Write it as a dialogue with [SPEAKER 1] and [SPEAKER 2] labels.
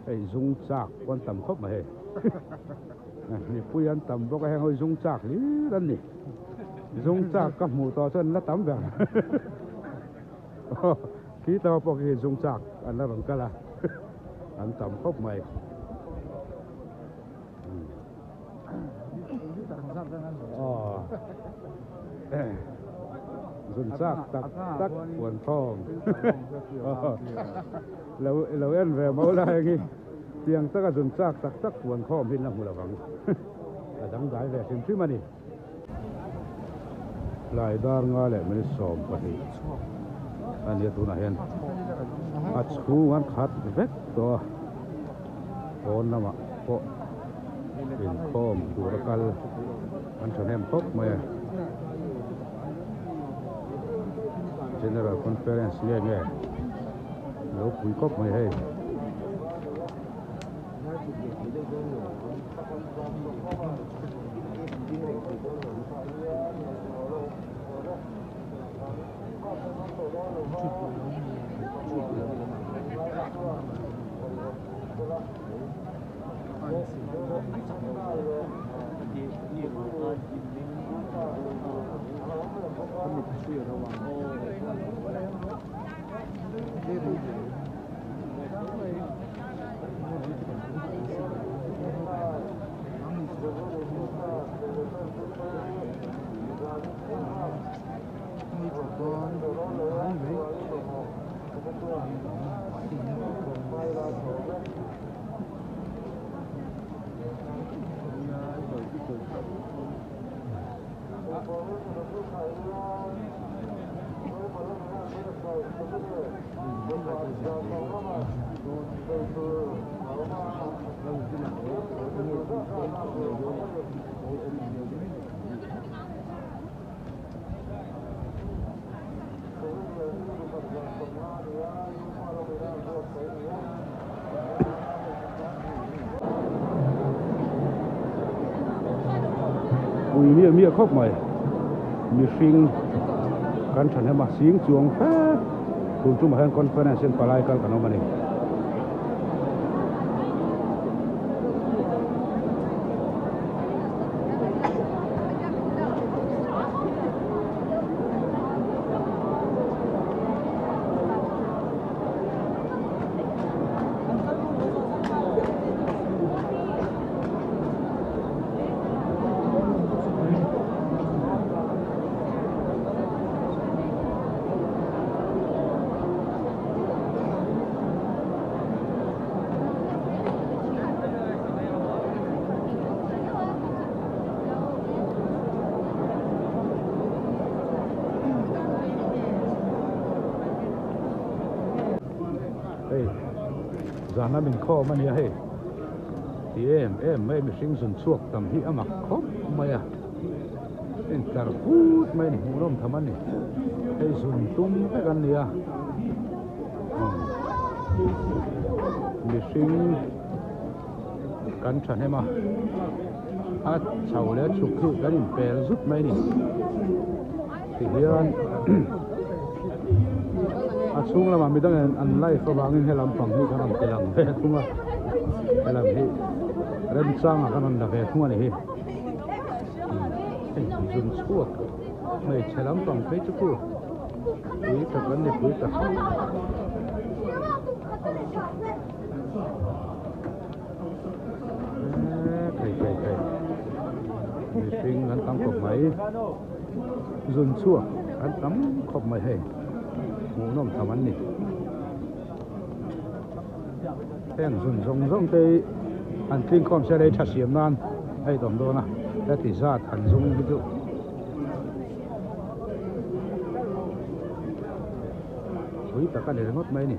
[SPEAKER 1] Hei zung chak pawh an tam khawp mai hei. Mipui an tam bawk a heng ho hi zung chak hlir an ni. Zung chak ka hmuh tawh chuan an la tam ber. Khi tawh pawh khi zung chak an la rawn kal a, an tam khawp mai. Zun chak tak tak puan thawm lo lo en ve mo la heng hi tiang taka zun chak tak tak puan khawm hi la hmu lovang a dangdai ve hrim hrim a ni. Tlai dar nga leh minute 20 a nia tunah hian a chhung an khat vek tawh a pawn lamah pawh inkhawm tur a kal an thahnem khawp mai a General Conference nge nge lo pui khawp mai hei. Pui miah miah khawp mai mihring kan thahnem a sing chuang fe tun tumah hian conference in palai kal kan awm a ni. Hei zan a min khawm a nia hei ti em em mai mihring zun chhuak tam hi a mak khawp mai a intlar put mai a ni hmuh nawm tham a ni hei zun tum vek an ni a mihring kan thahnem a a chho leh a chhuk hi kan inpel zut mai a ni tihian a chhung lamah midang in an live avangin he lampang hi kan rawn ti lang ve thung a helam hi remchangah kan rawn la ve thung a ni hi hei zun chhuak hmeichhe lampang phei chu khu pui tak an ni pui tak. Thei thei thei mihring an tam khawp mai zun chhuak an tam khawp mai hei hmuhnawm tham an ni heng zun zawng zawng te hi an tling khawm se lei tha siam nan a itawm dawn a heti zat an zung hi chu pui tak a ni ringawt mai a ni.